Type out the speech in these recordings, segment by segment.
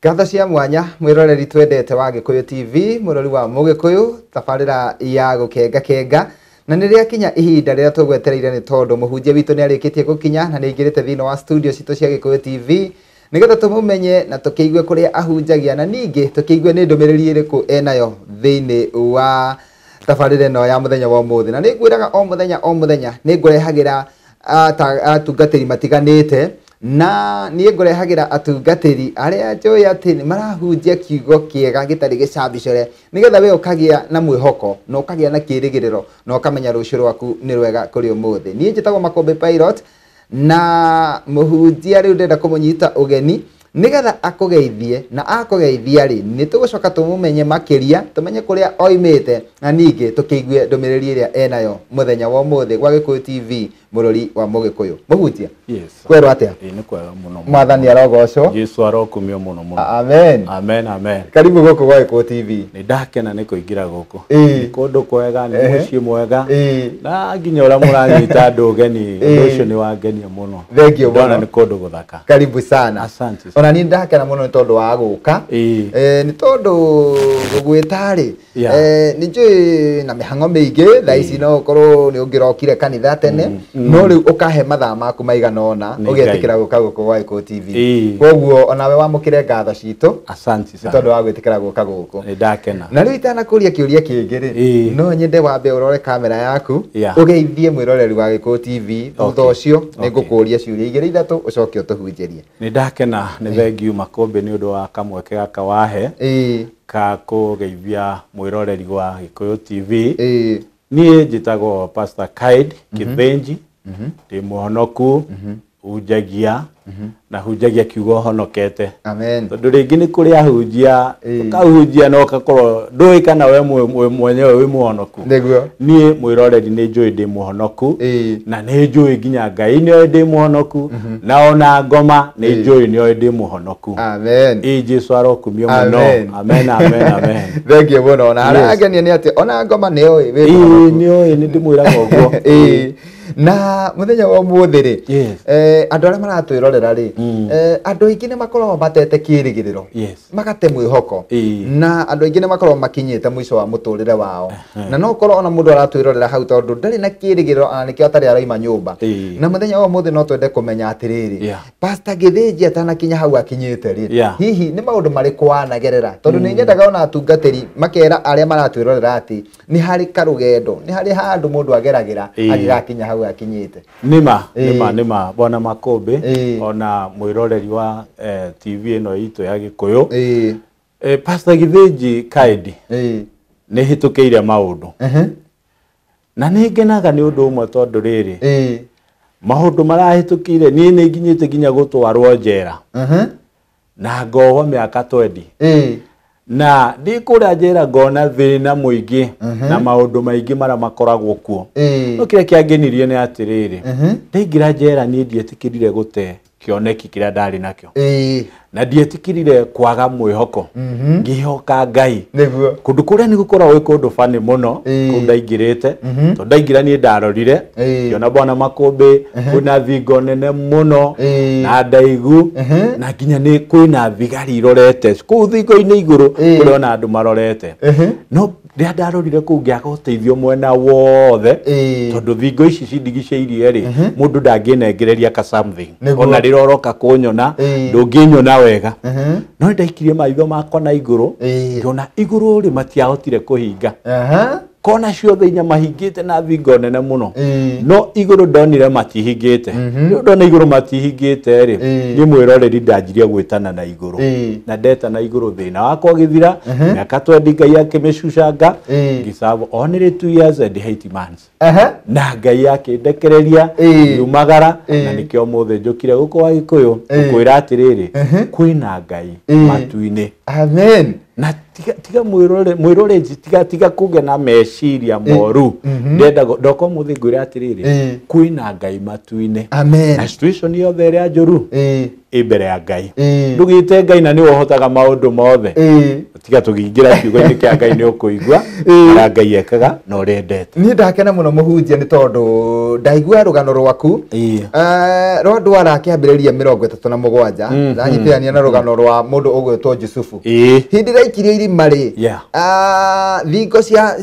Ngatho cia mwanya mwiroreri twendete wa Gikuyu TV, murori wa Mugikuyu, tabarira ya gukenga kenga. Na nĩ rĩakinya ihinda rĩrĩa tũgwetereire nĩ tondũ mũhunjia witũ nĩ arĩkĩtie gũkinya na nĩ aingĩrĩte thĩinĩ wa studio citũ cia Gikuyu TV nĩgetha tũmũmenye na tũkĩigue kũrĩa ahunjagia na ningĩ tũkĩigue nĩ ndũmĩrĩri ĩrĩkũ enayo thĩinĩ wa tabarĩra ĩno ya mũthenya wa ũmũthĩ. Na nĩ ngwĩraga o mũthenya o mũthenya nĩ ngũrehagĩra atungatĩri matiganĩte na niĩ ngũrehagĩra atungatĩri arĩa njũĩ atĩ nĩ marahunjia kiugo kĩega gĩtarĩ gĩcambicore nĩgetha we ũkagĩa na mwĩhoko na ũkagĩa na kĩĩrĩgĩrĩro na ũkamenya rũciũ rwaku nĩ rwega kũrĩ ũmũthĩ. Niĩ njĩtagwo Makũmbĩ Pilot na mũhunjia rĩu ndĩrenda kũmũnyita ũgeni nĩgetha akũgeithie na akũgeithia rĩ nĩ tũgũcoka tũmũmenye makĩria tũmenye kũrĩa oimĩte na ningĩ tũkĩigue ndũmĩrĩri ĩrĩa enayo mũthenya wa ũmũthĩ gwa Gikuyu TV mũrori wa Mũgĩkũyũ. Mũhunjia, Yes. kwerwo atĩa? Ĩĩ nĩ kwega mũno. Mwathani arogocwo. Jesu arokumio mũno mũno. Amen. Amen, amen. Karibu gũkũ gwa Gikuyu TV. Nĩ ndakena nĩ kũingĩra gũkũ. Ĩĩ. Nĩ kũndũ kwega, nĩ Ehe. mũciĩ mwega. Ĩĩ. Na nginya ũrĩa mũranyita andũ ũgeni, ũndũ Ĩĩ. ũcio nĩ wangenia mũno. Thank you Ndona mũno. nĩ kũndũ gũthaka. Karibu sana. Asante. Ona niĩ ndakena mũno nĩ tondũ wa gũka. Ĩĩ. Nĩ tondũ gũgwĩta rĩ Yeah. nĩ njũĩ na mĩhang'o mĩingĩ thaa ici no ũkorwo nĩ ũngĩrokire kanitha tene no rĩu ũkahe mathaa maku maigana ũna Nĩ ũgetĩkĩra gũka gũkũ gwa Gikuyu TV. Ĩĩ. Koguo onawe wamũkĩre ngatho citũ Asante nĩ sana. tondũ wa gwĩtĩkĩra gũka gũkũ. Nĩ ndakena. Na rĩu itanakũria kĩũria kĩngĩ rĩ Ĩĩ. no nyende wambe ũrore kamera yaku Yeah. ũgeithie mwĩroreri wa Gikuyu TV thutha Okay. ũcio nĩ Okay. ngũkũria ciũria igĩrĩ ithatũ ũcoke ũtũhunjĩrie. Nĩ ndakena, nĩ thengiũ Makũmbĩ nĩ ũndũ wa kamweke gaka wahe Ĩĩ. ka kũgeithia mwĩroreri wa Gikuyu TV. Ĩĩ. Niĩ njĩtagwo Pastor Kaid Kĩthĩnji, ndĩ mũhonoku, hunjagia na hunjagia kiugo honokete. Amen. Tondũ rĩngĩ nĩ kũrĩ ahunjia, Ĩĩ. ũkahunjia na ũgakorwo ndũĩ kana we mwenyewe wĩ mũhonoku. Nĩguo. Niĩ mwĩroreri nĩ njũĩ ndĩ mũhonoku Ĩĩ. na nĩ njũĩ nginya Ngai nĩoĩ ndĩ mũhonoku na ona ngoma nĩ Ĩĩ. njũĩ nĩoĩ ndĩ mũhonoku. Amen. Ĩĩ Jesu arokumio mũno. Amen. Amen, amen, amen. Thank you mũno. Na harĩa Yes. angenia nĩ atĩ ona ngoma nĩoĩ wĩ Ĩĩ mũhonoku. nĩoĩ nĩ ndĩmwĩraga ũguo. Ĩĩ. Na mũthenya wa ũmũthĩ rĩ Yes. andũ arĩa maratwĩrorera rĩ andũ aingĩ nĩ makoragwo matete kĩĩrĩgĩrĩro Yes. magate mwĩhoko Ĩĩ. na andũ aingĩ nĩ makoragwo makinyĩte mũico wa mũtũrĩre wao na no ũkorwo ona mũndũ aratwĩrorera hau tondũ ndarĩ na kĩĩrĩgĩrĩro ona nĩkĩo atarĩ araima nyũmba Ĩĩ. na mũthenya wa ũmũthĩ no twende kũmenya atĩrĩrĩ Yeah. Pastor Gĩthĩnji atanakinya hau akinyĩte rĩ Yeah. hihi nĩ maũndũ marĩkũ wanagerera tondũ nĩ nyendaga ona atungatĩri makera arĩa maratwĩrorera atĩ nĩ harĩ karũgendo nĩ harĩ handũ mũndũ ageragĩra Ĩĩ. agĩgakinya hau akinyĩte. Nĩma, Ĩĩ. nĩma, nĩma bwana Makũmbĩ Ĩĩ. ona mwĩroreri wa TV ĩno itũ ya Gĩkũyũ. Ĩĩ. Pastor Gĩthĩnji Kaidi Ĩĩ. nĩ hĩtũkĩire maũndũ Ehe. na nĩ ngenaga nĩ ũndũ ũmwe tondũ rĩrĩ Ĩĩ. maũndũ marahĩtũkĩire niĩ nĩ nginyĩte nginya gũtwarwo njera Ehe. na ngohwo mĩaka 20 Ĩĩ. na ndĩ kũrĩa njera ngona thĩna mũingĩ na maũndũ maingĩ marĩa makoragwo kuo. Ĩĩ. No kĩrĩa kĩangenirie nĩ atĩrĩrĩ Ehe. ndaingĩra njera niĩ ndietĩkĩrire gũte kĩoneki kĩrĩa ndarĩ nakĩo Ĩĩ. na ndietĩkĩrire kwaga mwĩhoko ngĩhoka Ngai Nĩguo. kũndũ kũrĩa nĩ gũkoragwo gwĩ kũndũ bani mũno Ĩĩ. kũu ndaingĩrĩte tondũ ndaingĩra niĩ ndarorire Ĩĩ. ngĩona bwana Makũmbĩ kwĩna thingo nene mũno Ĩĩ. na ndaigu na nginya nĩ kwĩna thigari irorete kũu thingo-inĩ igũrũ Ĩĩ. kũrĩ ona andũ marorete Ehe. no rĩrĩa ndarorire kũu ngĩaga ũteithio mwena wothe Ĩĩ. tondũ thingo ici cindigicĩirie rĩ mũndũ ndangĩnengereria ka something Nĩguo. ona rĩrĩa ũroka kũnyona Ĩĩ. ndũngĩnyona wega Ehe. no nĩ ndaikirie maitho makwa na igũrũ Ĩĩ. ngĩona igũrũ rĩ matiahotire kũhinga Aha. kona ciothe inya mahingĩte na thingo nene mũno Ĩĩ. no igũrũ ndonire matihingĩte rĩu ndona igũrũ matihingĩte rĩ Ĩĩ. niĩ mwĩroreri ndanjirie gwĩtana na igũrũ Ĩĩ. na ndetana igũrũ thĩna wakwa ũgĩthira mĩaka 20 Ngai akĩmĩcucanga Ĩĩ. ngĩserve only 2 years and 8 months Aha. na Ngai akĩndekereria Ĩĩ. ngiumagara Ĩĩ. na nĩkĩo ũmũthĩ njũkire gũkũ wa Gĩkũyũ Ĩĩ. gũkwĩra atĩrĩrĩ kwĩna Ngai Ĩĩ. matu-inĩ Amen. na Tiga mwirore tiga kugĩa na meciria moru. Ndenda ndoka mũthĩ ngwĩre atĩrĩrĩ, kwĩna Ngai matu-inĩ. Amen. Na situation yothe ĩrĩa njũru ĩ mbere ya Ngai. Ndũgĩte Ngai na nĩwe ũhotaga maũndũ mothe. Tiga tũkĩingĩra kiugo-inĩ kĩa Ngai nĩ ũkũigua ũrĩa Ngai ekaga na ũrĩa endete. Niĩ ndakena mũno mũhunjia nĩ tondũ ndaigua rũgano rwaku rwa ndwara kĩambĩrĩria 37 ndanyitithania na rũgano rwa mũndũ ũgwĩtwo Jusufu. Hĩndĩ ĩrĩa aikirio irima rĩ, thingo cia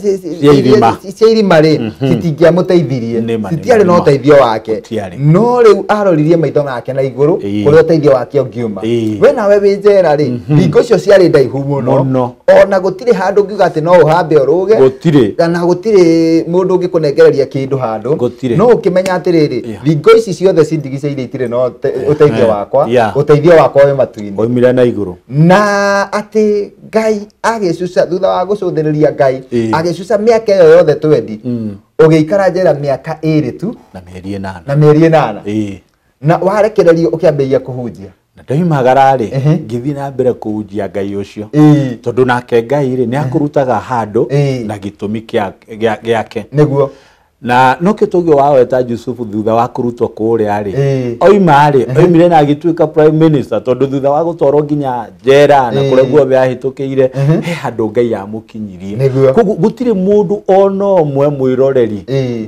irima rĩ citingĩamũteithirie, citiarĩ na ũteithio wake, no rĩu aroririe maitho make na igũrũ kũrĩa ũteithio wake ũngiuma. We nawe wĩ njera rĩ, thingo icio ciarĩ ndaihu mũno, ona gũtirĩ handũ ũngiuga atĩ no ũhambe ũrũge, gũtirĩ, kana gũtirĩ mũndũ ũngĩkũnengereria kĩndũ handũ, no ũkĩmenya atĩrĩrĩ, thingo ici ciothe cindigicĩirie itirĩ na ũteithio wakwa, ũteithio wakwa wĩ matu-inĩ, oimire na igũrũ. Na atĩ Ngai agĩcuca, thutha wa gũcũthĩrĩria Ngai agĩcuca mĩaka ĩyo yothe 20, ũgĩikara njera mĩaka 2 tu na mĩeri 8, na mĩeri 8, na warekererio ũkĩambĩrĩria kũhunjia. Na ndoimagara rĩ, ngĩthiĩ na mbere kũhunjia Ngai ũcio, tondũ nake Ngai rĩ nĩ akũrutaga handũ na gĩtũmi gĩake. Nĩguo. Na no kĩtũgio waweta Jusufu thutha wa kũrutwo kũrĩa rĩ, oima rĩ, oimire na agĩtuĩka prime minister, tondũ thutha wa gũtwarwo nginya njera na kũrĩa guothe ahĩtũkĩire, he handũ Ngai amũkinyirie. Koguo gũtirĩ mũndũ ona ũmwe mwĩroreri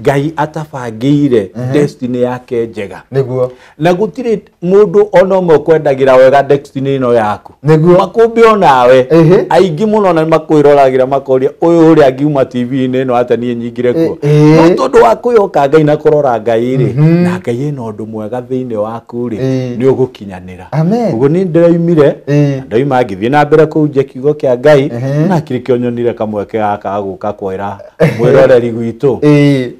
Ngai atabangĩire destiny yake njega. Nĩguo. Na gũtirĩ mũndũ ona ũmwe ũkwendagĩra wega destiny ĩno yaku. Nĩguo. Makũmbĩ onawe aingĩ mũno na nĩmakwĩroragĩra makoria ũyũ ũrĩa angiuma TV-inĩ ĩno atĩa niĩ nyingĩre kuo. No tondũ wa kwĩhoka Ngai na kũrora Ngai rĩ, na Ngai ĩna ũndũ mwega thĩinĩ waku rĩ, nĩ ũgũkinyanĩra. Ũguo niĩ ndĩroimire, ndoima ngĩthiĩ na mbere kũhunjia kiugo kĩa Ngai, na kĩrĩkĩo nyonire kamweke gaka ga gũka kwĩra mwĩroreri gwitũ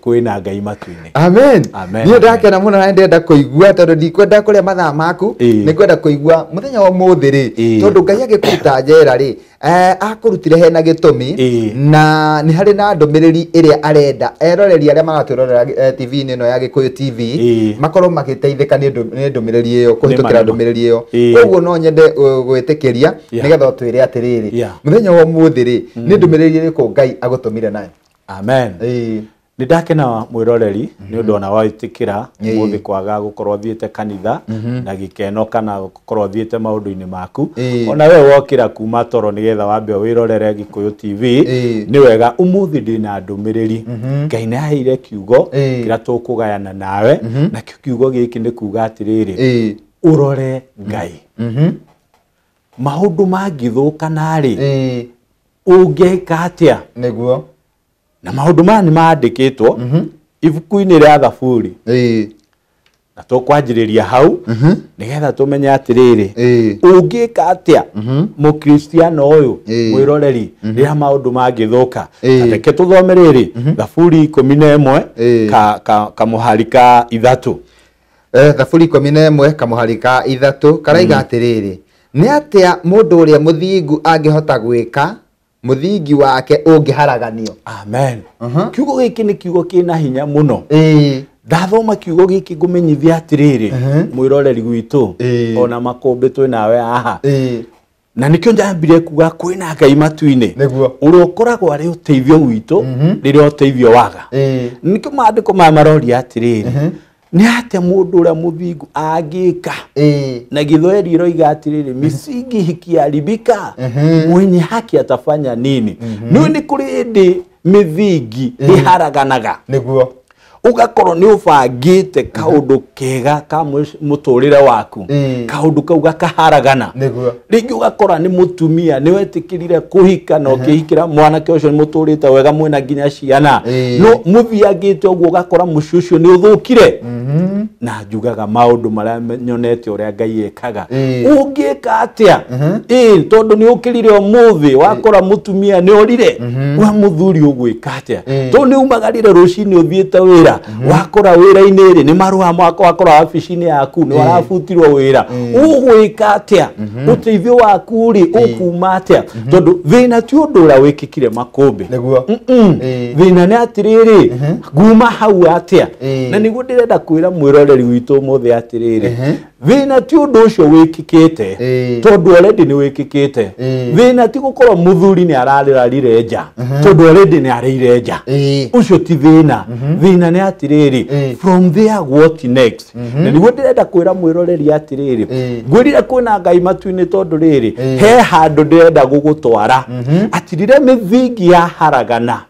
kwĩna Ngai matu-inĩ. Amen. Niĩ ndakena mũno na ndĩrenda kũigua, tondũ ndikwenda kũrĩa mathaa maku, nĩngwenda kũigua mũthenya wa ũmũthĩ rĩ, tondũ Ngai agĩkũruta njera rĩ, akũrutire hena gĩtũmi, na nĩ harĩ na ndũmĩrĩri ĩrĩa arenda eroreri arĩa maratwĩrorera TV-inĩ ĩno ya Gĩkũyũ TV makorwo magĩteithĩka nĩ ndũmĩrĩri ĩyo, kũhĩtũkĩra ndũmĩrĩri ĩyo. Koguo no nyende gwĩtĩkĩria nĩgetha ũtwĩre atĩrĩrĩ, mũthenya wa ũmũthĩ rĩ, nĩ ndũmĩrĩri ĩrĩkũ Ngai agũtũmire nayo? Amen. Nĩ ndakena mwĩroreri nĩ ũndũ ona wĩtĩkĩra mũthĩ kwaga gũkorwo thiĩte kanitha na gĩkeno kana gũkorwo thiĩte maũndũ-inĩ maku, ona we wokĩra kuma toro nĩgetha wambe wĩrorere Gĩkũyũ TV, nĩ wega. Ũmũthĩ ndĩna ndũmĩrĩri. Ngai nĩ aheire kiugo kĩrĩa tũkũgayana nawe, nakĩo kiugo gĩkĩ nĩ kuga atĩrĩrĩ, ũrore Ngai. Maũndũ mangĩthũkana rĩ, ũngĩka atĩa? Nĩguo. Na maũndũ maya nĩ mandĩkĩtwo ibuku-inĩ rĩa Thaburi, na tũkwanjĩrĩria hau nĩgetha tũmenye atĩrĩrĩ, ũngĩka atĩa mũkristiano ũyũ mwĩroreri rĩrĩa maũndũ mangĩthũka. Reke tũthome rĩrĩ Thaburi 11 kamũhari ka 3. Thaburi 11 kamũhari ka 3 karaiga atĩrĩrĩ, nĩ atĩa mũndũ ũrĩa mũthingu angĩhota gwĩka mũthingi wake ũngĩharaganio? Amen. Kiugo gĩkĩ nĩ kiugo kĩna hinya mũno. Ndathoma kiugo gĩkĩ ngũmenyithia atĩrĩrĩ, mwĩroreri gwitũ ona makũmbĩ twĩ nawe haha, na nĩkĩo njambire kuga kwĩna Ngai matu-inĩ, ũrĩa ũkoragwo arĩ ũteithio witũ rĩrĩa ũteithio waga. Nĩkĩo maandĩko maya maroria atĩrĩrĩ, nĩ atĩa mũndũ ũrĩa mũthingu angĩka? Na Gĩthweri ĩroiga atĩrĩrĩ, misingi ikiharibika mwenye haki atafanya nini? Nĩ nĩ kũrĩ hĩndĩ mĩthingi ĩharaganaga. Nĩguo. Ũgakorwo nĩ ũbangĩte kaũndũ kega ka mũtũrĩre waku, kaũndũ kau gakaharagana. Nĩguo. Rĩngĩ ũgakora nĩ mũtumia nĩ wetĩkĩrire kũhika na ũkĩhikĩra mwanake ũcio nĩ mũtũrĩte wega mwĩna nginya ciana, no mũthiangĩte ũguo ũgakora mũciĩ ũcio nĩ ũthũkire. Na njugaga maũndũ marĩa nyonete ũrĩa Ngai ekaga. Ũngĩka atĩa? Tondũ nĩ ũkĩrire ũmũthĩ wakora mũtumia nĩ orire, we mũthuri ũgwĩka atĩa? Tondũ nĩ umagarire rũcinĩ ũthiĩte wĩra, wakora wĩra-inĩ rĩ nĩ marũa mwako, wakora wabici-inĩ yaku nĩ warabutirwo wĩra, ũgwĩka atĩa? Ũteithio waku rĩ ũkuma atĩa? Tondũ thĩna ti ũndũ ũrĩa wĩkĩkire makũmbĩ. Nĩguo. Thĩna nĩ atĩrĩrĩ, nguma hau atĩa? Na nĩguo ndĩrenda kwĩra mwĩroreri witũ ũmũthĩ atĩrĩrĩ, Thĩna ti ũndũ ũcio wĩkĩkĩte, tondũ already nĩ wĩkĩkĩte. Thĩna ti gũkorwo mũthuri nĩ ararĩrarire nja, tondũ already nĩ arĩire nja. Ũcio ti thĩna. Thĩna nĩ atĩrĩrĩ, from there what next? Na nĩguo ndĩrenda kwĩra mwĩroreri atĩrĩrĩ, ngwĩrire kwĩna Ngai matu-inĩ, tondũ rĩrĩ he handũ ndĩrenda gũgũtwara, atĩ rĩrĩa mĩthingi yaharagana,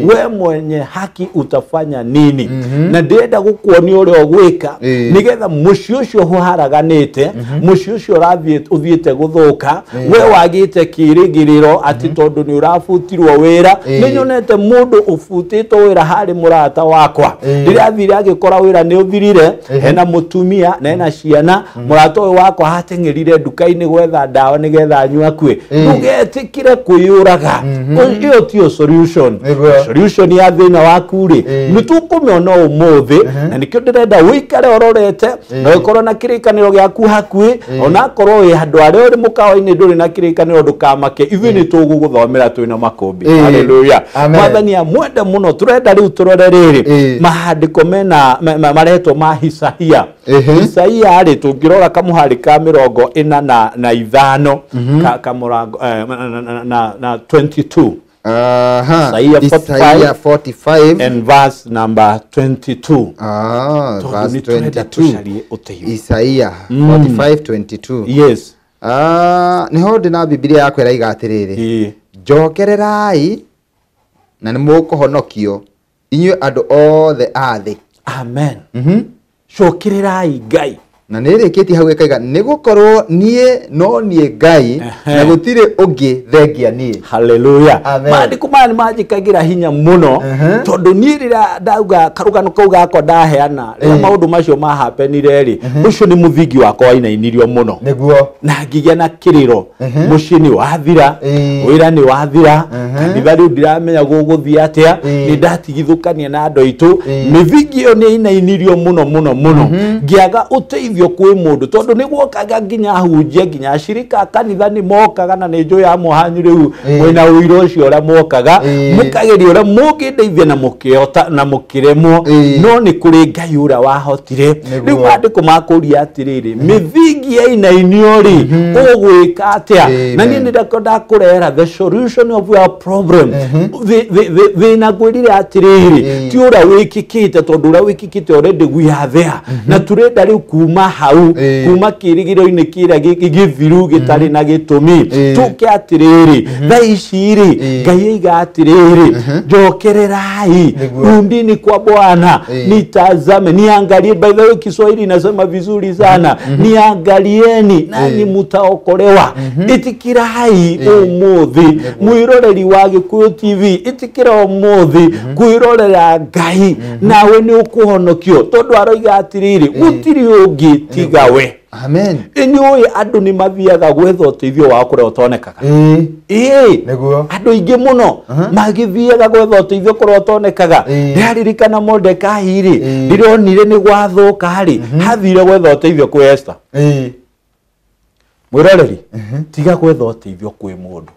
we mwenye haki utafanya nini? Na ndĩrenda gũkuonia ũrĩa ũgwĩka nĩgetha mũciĩ ũcio ũharaganĩte, mũciĩ ũcio ũrathiĩ ũthiĩte gũthũka, we wagĩte kĩrĩgĩrĩro atĩ tondũ nĩ ũrabutirwo wĩra. Nĩ nyonete mũndũ ũbutĩtwo wĩra harĩ mũrata wakwa, rĩrĩa athire agĩkora wĩra nĩ ũthirire, hena mũtumia na hena ciana. Mũrata ũyũ wakwa hateng'erire nduka-inĩ gwetha ndawa nĩgetha anyue akue. Ndũgetĩkĩre kwĩyũraga, ĩyo tiyo solution. Solution ya thĩna waku rĩ, nĩ tũkũmĩona ũmũthĩ, na nĩkĩo ndĩrenda ũikare ũrorete na ũkorwo na kĩrĩkanĩro gĩaku hakuhĩ. Onakorwo wĩ handũ harĩa ũrĩ mũkawa-inĩ ndũrĩ na kĩrĩkanĩro, ndũkamake, ithuĩ nĩ tũgũgũthomera twĩna makũmbĩ. Haleluya. Mwathani amwende mũno. Tũrenda rĩu tũrore rĩrĩ mahandĩko mena maretwo ma Isaia. Isaia rĩ, tũngĩrora kamũhari ka 45 kamũrango na 22. Isaiah 45, 45 and verse number 22. Verse 22. Isaiah 45:22. Yes. Niho ndĩ Biblia yakwa ĩraiga atĩrĩrĩ, njokererai na nĩ mũkũhonokio inyuĩ andũ othe a thĩ. Amen. Cokererai Ngai. Na nĩ ĩrĩkĩtie hau ĩkaiga, nĩ gũkorwo niĩ no niĩ Ngai na gũtirĩ ũngĩ thengia niĩ. Haleluya. Maandĩko maya nĩ manjĩkagĩra hinya mũno, tondũ niĩ rĩrĩa ndauga karũgano kau gakwa ndaheana, rĩrĩa maũndũ macio mahapenire rĩ, ũcio nĩ mũthingi wakwa wainainirio mũno. Nĩguo. Na ngĩgĩa na kĩrĩro, mũciĩ nĩ wathira, wĩra nĩ wathira, kanitha rĩu ndiramenya gũgũthiĩ atĩa, nĩ ndatigithũkania na andũ aitũ. Mĩthingi ĩyo nĩ yainainirio mũno mũno mũno, ngĩaga ũteithio kwĩ mũndũ, tondũ nĩ guokaga nginya ahunjia, nginya ashirika kanitha nĩ mokaga, na nĩ njũĩ amwe hanyu rĩu mwĩna ũira ũcio ũrĩa mokaga, mũkageria ũrĩa mũngĩndeithia na mũkĩota na mũkĩremwo, no nĩ kũrĩ Ngai ũrĩa wahotire. Rĩu maandĩko makũria atĩrĩrĩ, mĩthingi yainainio rĩ, ũgwĩka atĩa? Na niĩ nĩ ndakũrehera the solution of your problem. Thĩna ngwĩrire atĩrĩrĩ, ti ũrĩa wĩkĩkĩte, tondũ ũrĩa wĩkĩkĩte already we are there, na tũrenda rĩu kuma hau, kuma kĩrĩgĩrĩro-inĩ kĩrĩa gĩthiru gĩtarĩ na gĩtũmi, tũke atĩrĩrĩ, thaa ici rĩ, Ngai aiga atĩrĩrĩ, njokererai, rundini kwa Bwana, nitazame, niangalie. By the way, Kiswahili inasema vizuri sana, niangalieni nanyi mutaokolewa. Ĩtĩkĩrai ũmũthĩ, mwĩroreri wa Gĩkũyũ TV, ĩtĩkĩra ũmũthĩ kwĩrorera Ngai, nawe nĩ ũkũhonokio, tondũ aroiga atĩrĩrĩ, gũtirĩ ũngĩ tiga we. Amen. Nĩ ũĩ andũ nĩ mathiaga gwetha ũteithio wao kũrĩa ũtonekaga. Nĩguo. Andũ aingĩ mũno magĩthiaga gwetha ũteithio kũrĩa ũtonekaga. Ndĩraririkana Mordekai rĩ, ndĩronire nĩ gwathũka rĩ, hathire gwetha ũteithio kwĩ Esther. Mwĩroreri, tiga gwetha ũteithio kwĩ mũndũ.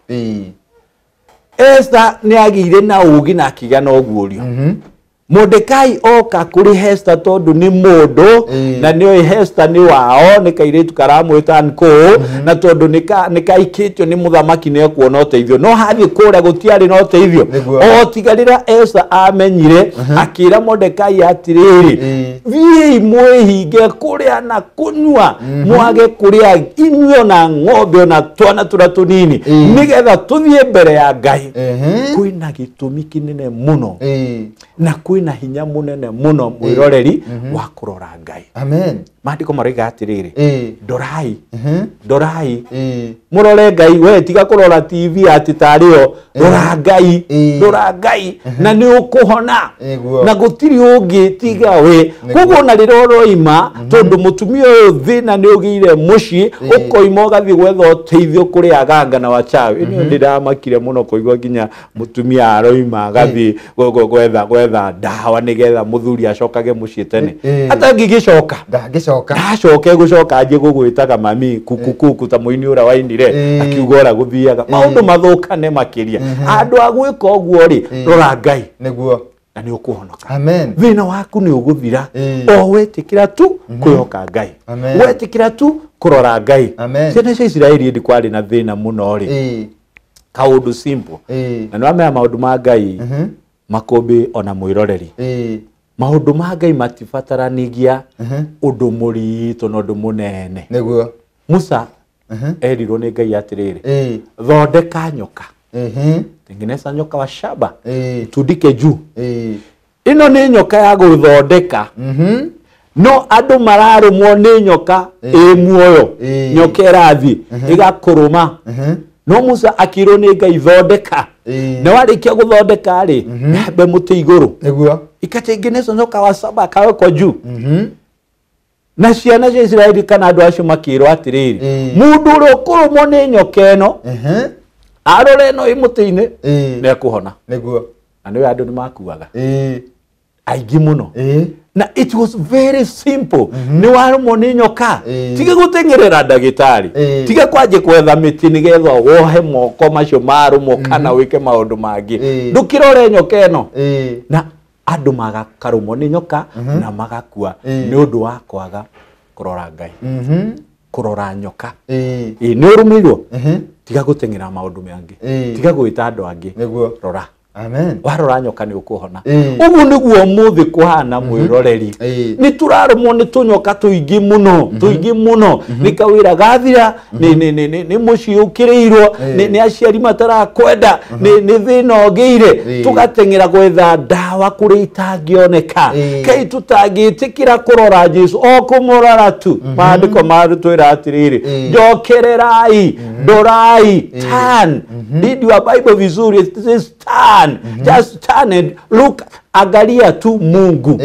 Esther nĩ agĩire na ũũgĩ na akĩgĩa na ũguũrio. Mordekai oka kũrĩ Esther tondũ nĩ mũndũ, na nĩ oĩ Esther nĩ wao, nĩ kairĩtu karamwĩta uncle, na tondũ nĩ kaikĩtio nĩ mũthamaki nĩ ekuona ũteithio, no hathiĩ kũrĩa gũtiarĩ na ũteithio. O tiga rĩrĩa Esther amenyire, akĩra Mordekai atĩrĩrĩ, thiĩi mwĩhinge kũrĩa na kũnyua, mwage kũrĩa inyuĩ ona ng'ombe ona twana tũrĩa tũnini, nĩgetha tũthiĩ mbere ya Ngai. Kwĩna gĩtũmi kĩnene mũno na kwĩna hinya mũnene mũno, mwĩroreri, wa kũrora Ngai. Amen. Maandĩko maroiga atĩrĩrĩ, ndorai, ndorai, mũrore Ngai. We tiga kũrora TV atĩ tarĩo, rora Ngai, rora Ngai na nĩ ũkũhona, na gũtirĩ ũngĩ tiga we. Koguo na rĩrĩa ũroima, tondũ mũtumia ũyũ thĩna nĩ ũgĩire mũciĩ, ũkoima ũgathiĩ gwetha ũteithio kũrĩ aganga na wachawi. Ĩno ndĩramakire mũno kũigua nginya mũtumia aroima agathiĩ gwetha ndawa nĩgetha mũthuri acokage mũciĩ tene. Atangĩgĩcoka, ndangĩcoka, ndacoke gũcoka anjie gũgwĩtaga mami kuku kuku ta mũini ũrĩa wainire akiuga ũrĩa gũthiaga, maũndũ mathũkane makĩria. Andũ a gwĩka ũguo rĩ, rora Ngai. Nĩguo. Na nĩ ũkũhonoka. Amen. Thĩna waku nĩ ũgũthira o wetĩkĩra tu kwĩhoka Ngai, wetĩkĩra tu kũrora Ngai. Ciana cia Isiraeli hĩndĩ kwarĩ na thĩna mũno rĩ, kaũndũ simple, na nĩ wamenya maũndũ ma Ngai makũmbĩ ona mwĩroreri, maũndũ ma Ngai matibataranagia ũndũ mũritũ na ũndũ mũnene. Nĩguo Musa erirwo nĩ Ngai atĩrĩrĩ, thondeka nyoka, tengeneza nyoka wa shaba, tundike juu. Ĩno nĩ nyoka ya gũthondeka, no andũ mararũmwo nĩ nyoka ĩ muoyo, nyoka ĩrathiĩ ĩgakũrũma. No Musa akĩrwo nĩ Ngai thondeka, na warĩkia gũthondeka rĩ, yambe mũtĩ igũrũ. Nĩguo ikatengenezwa nyoka wa saba akawekwa juu. Na ciana cia Isiraeli kana andũ acio makĩrwo atĩrĩrĩ, mũndũ ũrĩa ũkũrũmwo nĩ nyoka ĩno arore ĩno ĩ mũtĩ-inĩ nĩ ekũhona. Nĩguo na nĩwe andũ nĩ makuaga aingĩ mũno. Na it was very simple. Nĩ warũmwo nĩ nyoka, tiga gũteng'erera ndagĩtarĩ, tiga kwanjia kwetha mĩtĩ nĩgetha wohe moko macio marũmwo kana wĩke maũndũ mangĩ, ndũkĩrore nyoka ĩno. Na andũ magakarũmwo nĩ nyoka na magakua nĩ ũndũ wa kwaga kũrora Ngai, kũrora nyoka. Nĩ ũrũmĩirwo, tiga gũteng'era maũndũ mangĩ, tiga gwĩta andũ angĩ, rora. Amen. Warora nyoka nĩ ũkũhona. Ũguo nĩguo ũmũthĩ kũhana mwĩroreri. Nĩ tũrarũmwo nĩ tũnyoka tũingĩ mũno, tũingĩ mũno. Nĩ kawĩra gathira, nĩ mũciĩ ũkĩrĩirwo, nĩ aciari matarakwenda, nĩ thĩna ũgĩire, tũgateng'era gwetha ndawa kũrĩa itangĩoneka. Kaĩ tũtangĩtĩkĩra kũrora Jesu, o kũmũrora tu. Maandĩko matwĩra atĩrĩrĩ, njokererai, ndorai, turn. Read your Bible vizuri, it says turn. Just turn and look, angalia tu Mungu.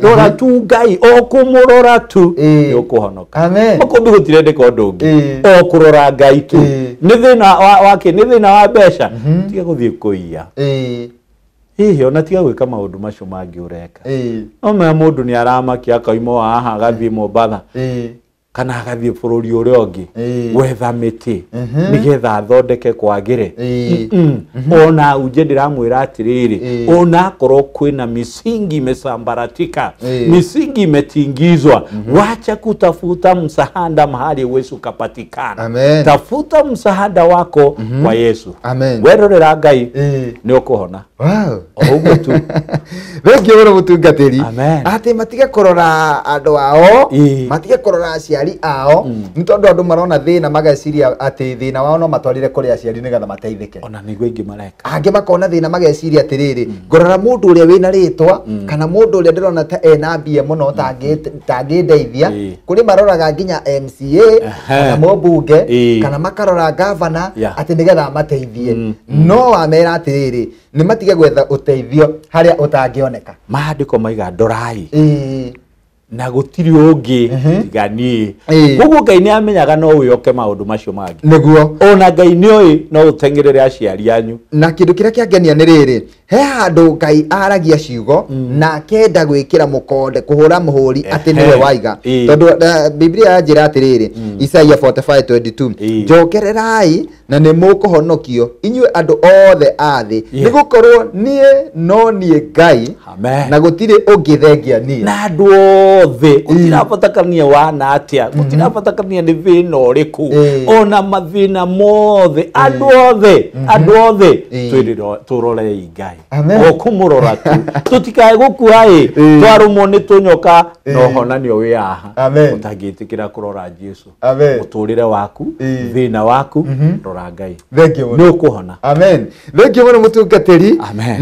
Rora tu Ngai, o kũmũrora tu nĩ ũkũhonoka. Amen. Makũmbĩ gũtirendeka ũndũ ũngĩ, o kũrora Ngai tu. Nĩ thĩna wake, nĩ thĩna wa mbeca, tiga gũthiĩ kũiya. Hihi ona tiga gwĩka maũndũ macio mangĩ ũreka. No menya mũndũ nĩ aramakia akauma haha agathiĩ Mombatha, kana agathiĩ bũrũri ũrĩa ũngĩ gwetha mĩtĩ nĩgetha athondeke kwagĩre. Ona unje ndĩramwĩra atĩrĩrĩ, ona akorwo kwĩna misingi imesambaratika, misingi imetingizwa, wacha kutafuta msaada mahali huwezi ukapatikana. Tafuta msaada wako kwa Yesu. Werorera Ngai nĩ ũkũhona. Wow. O ũguo tu. Thengiũ mũno mũtungatĩri. Atĩ matige kũrora andũ ao, matige kũrora aciari ao, nĩ tondũ andũ marona thĩna mageciria atĩ thĩna wao no matwarire kũrĩ aciari nĩgetha mateithĩke. Ona nĩguo aingĩ mareka. Angĩ makona thĩna mageciria atĩrĩrĩ, ngorora mũndũ ũrĩa wĩna rĩtwa kana mũndũ ũrĩa ndĩrona ta ena mbia mũno tangĩndeithia. Kũrĩ maroraga nginya MCA kana mũmbunge kana makarora gavana atĩ nĩgetha amateithie. No wamera atĩrĩrĩ, nĩ matige gwetha ũteithio harĩa ũtangĩoneka. Maandĩko maiga ndorai na gũtirĩ ũngĩ tiga niĩ. Koguo Ngai nĩ amenyaga no wĩoke maũndũ macio mangĩ. Nĩguo. Ona Ngai nĩ oĩ no ũteng'erere aciari anyu. Na kĩndũ kĩrĩa kĩangenia nĩ rĩrĩ, he handũ Ngai aragia ciugo na akenda gwĩkĩra mũkonde, kũhũra mũhũri atĩ nĩwe waiga. Tondũ Biblia yanjĩra atĩrĩrĩ, Isaia 45:22, njokererai na nĩ mũkũhonokio inyuĩ andũ othe a thĩ, nĩgũkorwo niĩ no niĩ Ngai na gũtirĩ ũngĩ thengia niĩ. Na andũ othe gũtirabatarania wana atĩa, gũtirabatarania nĩ thĩna ũrĩkũ, ona mathĩna mothe, andũ othe, andũ othe tũrorei Ngai. O kũmũrora tu, tũtikae gũkua ĩ, twarũmwo nĩ tũnyoka na ũhonanio wĩ haha. Ũtangĩtĩkĩra kũrora Jesu. Mũtũrĩre waku, thĩna waku, rora Ngai. Thengiũ mũno. Nĩ ũkũhona. Amen. Thengiũ mũno mũtungatĩri.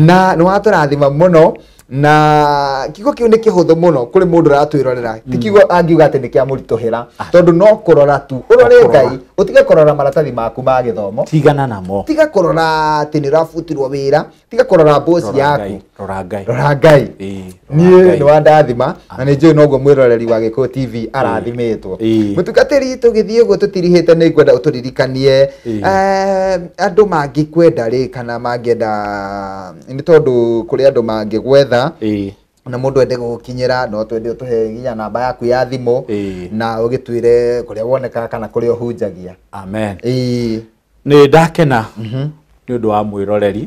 Na nĩ watũrathima mũno. Na kiugo kĩu nĩ kĩhũthũ mũno kũrĩ mũndũ ũratwĩrorera. Ti kiugo angiuga atĩ nĩ kĩamũritũhĩra, tondũ no kũrora tu. Ũrore Ngai, ũtige kũrora maratathi maku ma gĩthomo. Tigana namo. Tiga kũrora atĩ nĩ ũrabutirwo wĩra, tiga kũrora boss yaku. Rora Ngai. Rora Ngai. Niĩ nĩ wandathima na nĩ njũĩ noguo mwĩroreri wa Gĩkũyũ TV arathimĩtwo. Mũtungatĩri, tũgĩthiĩ ũguo tũtirihĩte nĩ ngwenda ũtũririkanie andũ mangĩkwenda rĩ kana mangĩenda, nĩ tondũ kũrĩ andũ mangĩgwetha na mũndũ ende gũgũkinyĩra, no twende ũtũhe nginya namba yaku ya thimũ na ũgĩtwĩre kũrĩa wonekaga kana kũrĩa ũhunjagia. Amen. Nĩ ndakena nĩ ũndũ wa mwĩroreri,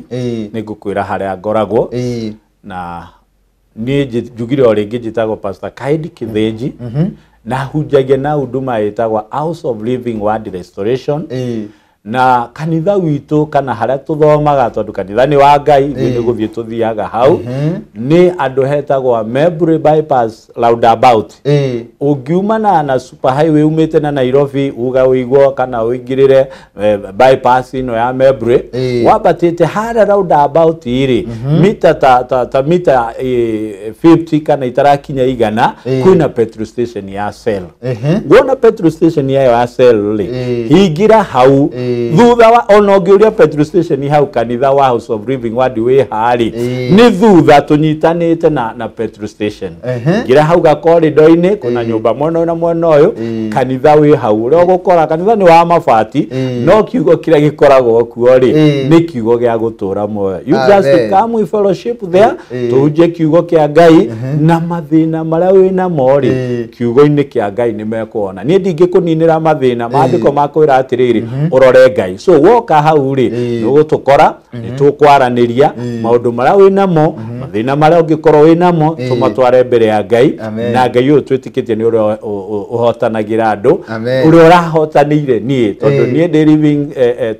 nĩ ngũkwĩra harĩa ngoragwo. Na niĩ njugire o rĩngĩ njĩtagwo Pastor Kaindi Kithinji. Na hunjagia na huduma ĩtagwo House of Living Word Restoration. Na kanitha witũ kana harĩa tũthomaga tondũ kanitha nĩ wa Ngai, ithuĩ nĩ gũthiĩ tũthiaga hau, nĩ andũ hetagwo Membry Bypass roundabout. Ũngiuma na super highway umĩte na Nairobi uga ũigwo kana ũingĩrĩre bypass ĩno ya Membry, wambatĩte harĩa roundabout rĩ, mita ta mita 50 kana itarakinya 100, kwĩna petrol station ya Shell. Wona petrol station yayo ya Shell rĩ, hingĩra hau. Thutha wa ona ũngĩũria petrol station hau kanitha wa House of Living Word wĩ harĩ, nĩ thutha tũnyitanĩte na petrol station. Ngĩra hau gakorido-inĩ kuna nyũmba mwena ũyũ na mwena ũyũ, kanitha wĩ hau. Ũrĩa ũgũkora kanitha nĩ wa mabati, no kiugo kĩrĩa gĩkoragwo kuo rĩ, nĩ kiugo gĩa gũtũra muoyo. You just come we fellowship there, tũhunjie kiugo kĩa Ngai na mathĩna marĩa wĩ namo rĩ, kiugo-inĩ kĩa Ngai nĩ mekuona. Niĩ ndingĩkũninĩra mathĩna, maandĩko makwĩra atĩrĩrĩ, ũrore Ngai. So woka hau rĩ, nĩũgũtũkora, nĩtũkwaranĩria maũndũ marĩa wĩ namo, mathĩna marĩa ũngĩkorwo wĩ namo, tũmatware mbere ya Ngai. Na Ngai ũyũ twĩtĩkĩtie nĩ ũrĩa ũhotanagĩra andũ, ũrĩa ũrahotanĩire niĩ, tondũ niĩ ndĩ living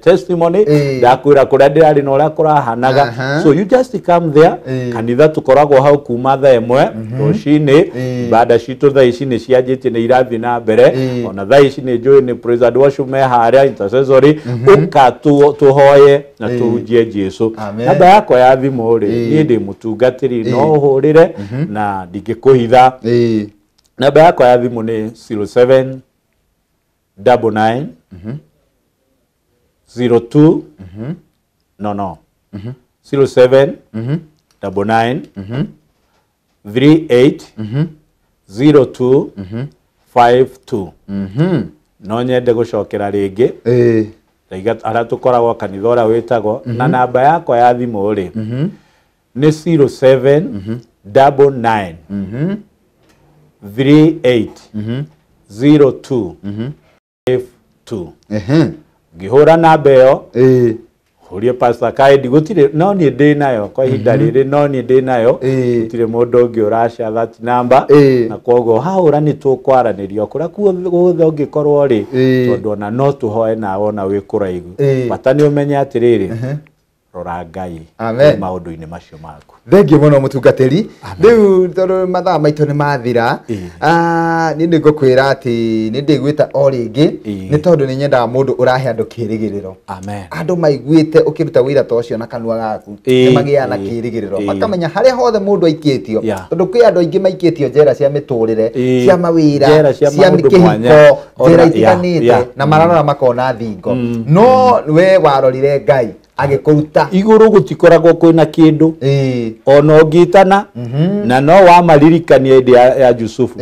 testimony, ndakwĩra kũrĩa ndĩrarĩ na ũrĩa kũrahanaga. So you just come there, kanitha tũkoragwo hau kuma thaa 1 rũcinĩ, ibada citũ thaa ici nĩ cianjĩtie nĩ irathiĩ na mbere, ona thaa ici nĩ njũĩ nĩ praise and worship me harĩa intercessory, ũka tũhoye na tũhunjie Jesu. Namba yakwa ya thimũ rĩ, niĩ ndĩ mũtungatĩri, no ũhũrĩre na ndingĩkũhitha. Namba yakwa ya thimũ nĩ 07 99 02 no 07 99 38 02 52. No nyende gũcokera rĩngĩ arĩa tũkoragwo kanitha ũrĩa wĩtagwo, na namba yakwa ya thimũ rĩ nĩ 07 99 38 02 52. Ngĩhũra namba ĩyo, hũrie Pastor Kaindi, gũtirĩ, no niĩ ndĩ nayo kwa ihinda rĩrĩ, no niĩ ndĩ nayo, gũtirĩ mũndũ ũngĩ ũracia that number, na koguo hahũra nĩ tũkwaranĩria kũrĩa guothe ũngĩkorwo rĩ, tondũ ona no tũhoe nawe ona wĩ kũraihu. Bata nĩ ũmenye atĩrĩrĩ, rora Ngai maũndũ-inĩ macio maku. Thengiũ mũno mũtungatĩri. Rĩu tondũ mathaa maitũ nĩ mathira, niĩ nĩ ngũkwĩra atĩ nĩ ndĩgwĩta o rĩngĩ, nĩ tondũ nĩ nyendaga mũndũ ũrahe andũ kĩrĩgĩrĩro. Andũ maiguĩte ũkĩruta wĩra ta ũcio na kanua gaku, nĩ magĩaga na kĩrĩgĩrĩro, makamenya harĩa hothe mũndũ aikĩtio, tondũ kwĩ andũ aingĩ maikĩtio njera cia mĩtũrĩre, cia mawĩra, cia kĩhiko, njera itiganĩte, na mararora makona thingo. No we warorire Ngai agĩkũruta igũrũ, gũtikoragwo kwĩna kĩndũ ona ũngĩtana, na no wamaririkania hĩndĩ ya Jusufu.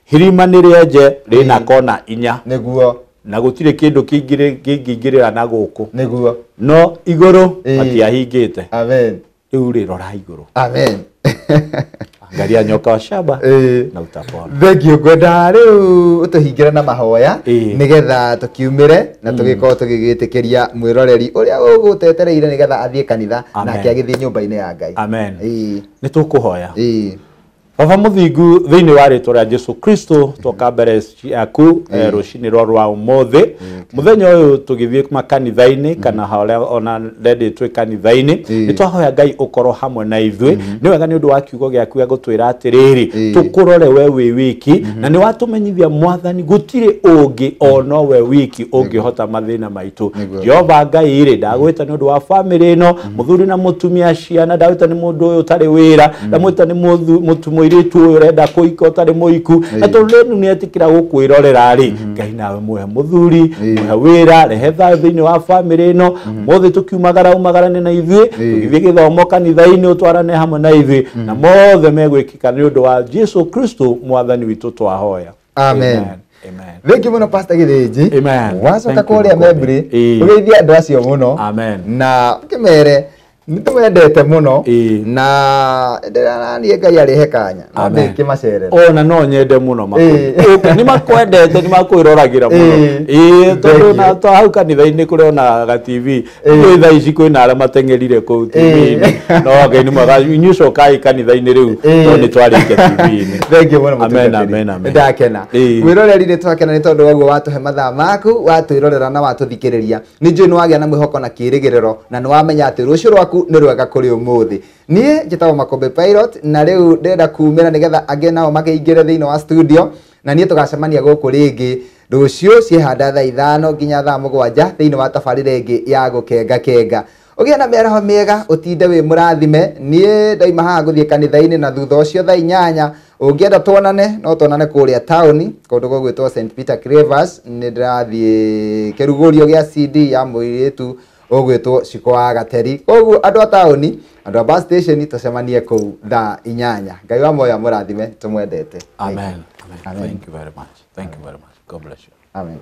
Hirima nĩ rĩenje rĩna kona 4, nĩguo, na gũtirĩ kĩndũ kĩngĩingĩrĩra na gũkũ, nĩguo, no igũrũ matiahingĩte. Amen. Rĩu rĩ, rora igũrũ. Amen. Angalia nyoka wa shaba na utapona. Thengiũ. Ngwenda rĩu ũtũhingĩre na mahoya nĩgetha tũkiumĩre na tũgĩkorwo tũgĩgĩtĩkĩria mwĩroreri ũrĩa ũgũtetereire nĩgetha athiĩ kanitha nake agĩthiĩ nyũmba-inĩ ya Ngai. Amen. Nĩ tũkũhoya. Baba mũthingu, thĩinĩ wa rĩtwa rĩa Jesu Kristo, twoka mbere ciaku rũcinĩ rwa ũmũthĩ, mũthenya ũyũ tũgĩthiĩ makanitha-inĩ kana harĩa ona ready twĩ kanitha-inĩ, nĩ twahoya Ngai ũkorwo hamwe na ithuĩ. Nĩ wega nĩ ũndũ wa kiugo gĩaku gĩa gũtwĩra atĩrĩrĩ, tũkũrore we wĩ wiki, na nĩ watũmenyithia Mwathani gũtirĩ ũngĩ o no we wiki ũngĩhota mathĩna maitũ. Jehova Ngai rĩ, ndagwĩta nĩ ũndũ wa famĩlĩ ĩno, mũthuri na mũtumia, ciana, ndagwĩta nĩ mũndũ ũyũ ũtarĩ wĩra, ndamwĩta nĩ mũtumia mũirĩtu ũyũ ũrenda kũhika ũtarĩ mũhiku, na tondũ rĩu nĩ etĩkĩra gũkwĩrorera rĩ, Ngai nawe mũhe mũthuri, mũhe wĩra, rehe thayũ thĩinĩ wa famĩlĩ ĩno. Mothe tũkiumagara umagarane na ithuĩ, tũgĩthiĩ gĩthomo kanitha-inĩ ũtwarane hamwe na ithuĩ, na mothe megwĩkĩka nĩ ũndũ wa Jesu Kristo Mwathani witũ twahoya. Amen. Amen. Thank you mũno Pastor Githinji. Amen. Wacoka kũrĩa Membry, ũgeithie andũ acio mũno. Amen. Na ũkĩmere Nĩ tũmendete mũno na ndĩraranie Ngai arĩhe kanya no ndĩkĩmacerera. Ona no nyende mũno makũndũ. Nĩ makwendete, nĩ makwĩroragĩra mũno. Tondũ na to hau kanitha-inĩ kũrĩ ona ga TV. Rĩu thaa ici kwĩna arĩa mateng'erire kũu TV-inĩ. No Ngai nĩ mwega, inyuĩ cokai kanitha-inĩ rĩu tondũ nĩ twarĩkia TV-inĩ. Thank you mũno Amen, mũtungatĩri. amen, amen. Ndakena. Mwĩroreri nĩ twakena nĩ tondũ waguo watũhe mathaa maku, watwĩrorera na watũthikĩrĩria. Nĩ njũĩ nĩ wagĩa na mwĩhoko na kĩĩrĩgĩrĩro na nĩ wamenya atĩ rũciũ rwaku nĩ rwega kũrĩ ũmũthĩ. Niĩ njĩtagwo Makũmbĩ Pilot na rĩu ndĩrenda kumĩra nĩgetha angĩ nao makĩingĩre thĩinĩ wa studio na niĩ tũgacemania gũkũ rĩngĩ rũciũ ciĩhanda thaa 5 nginya thaa 7 thĩinĩ wa tabarĩra ĩngĩ ya gũkenga kenga. Ũgĩe na mĩaraho mĩega, ũtinde wĩ mũrathime. Niĩ ndaima haha gũthiĩ kanitha-inĩ na thutha ũcio thaa 8 ũngĩenda tuonane no tuonane kũrĩa taũni kũndũ gũgwĩtwo St Peter Clavers. Nĩ ndĩrathiĩ kĩrugũrio gĩa CD ya mũirĩtu ũgwĩtwo Ciko wa Gateri. Koguo andũ a taũni, andũ a bus station tũcemanie kũu thaa 8. Ngai wa muoyo amũrathime, tũmwendete. Amen. Amen. Amen. Thank you very much. Thank you very much. God bless you. Amen.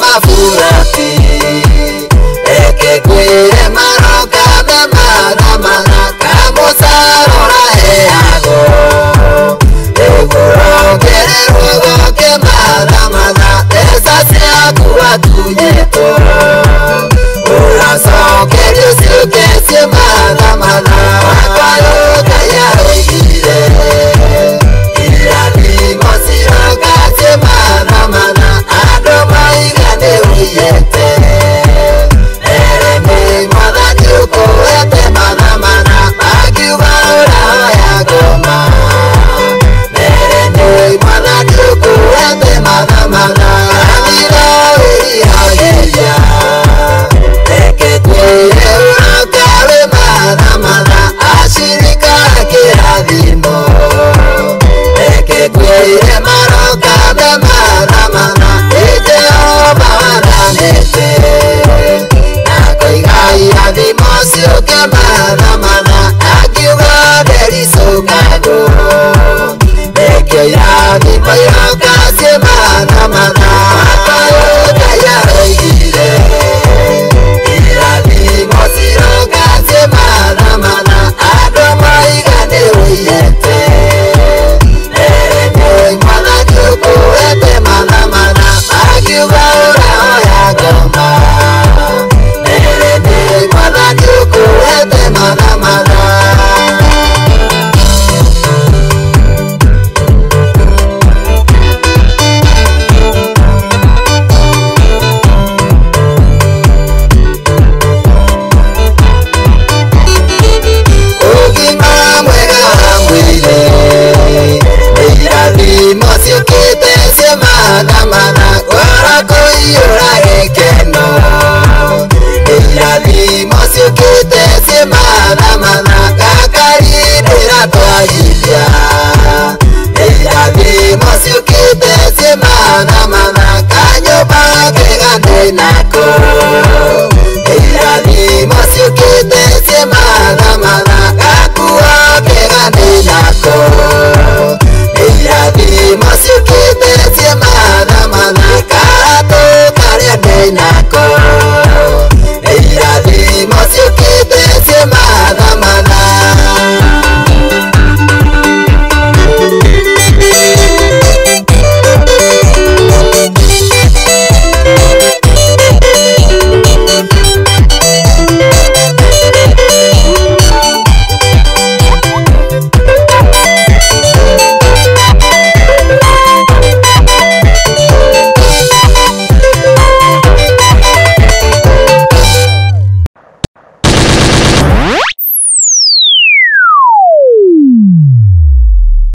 Mafurati.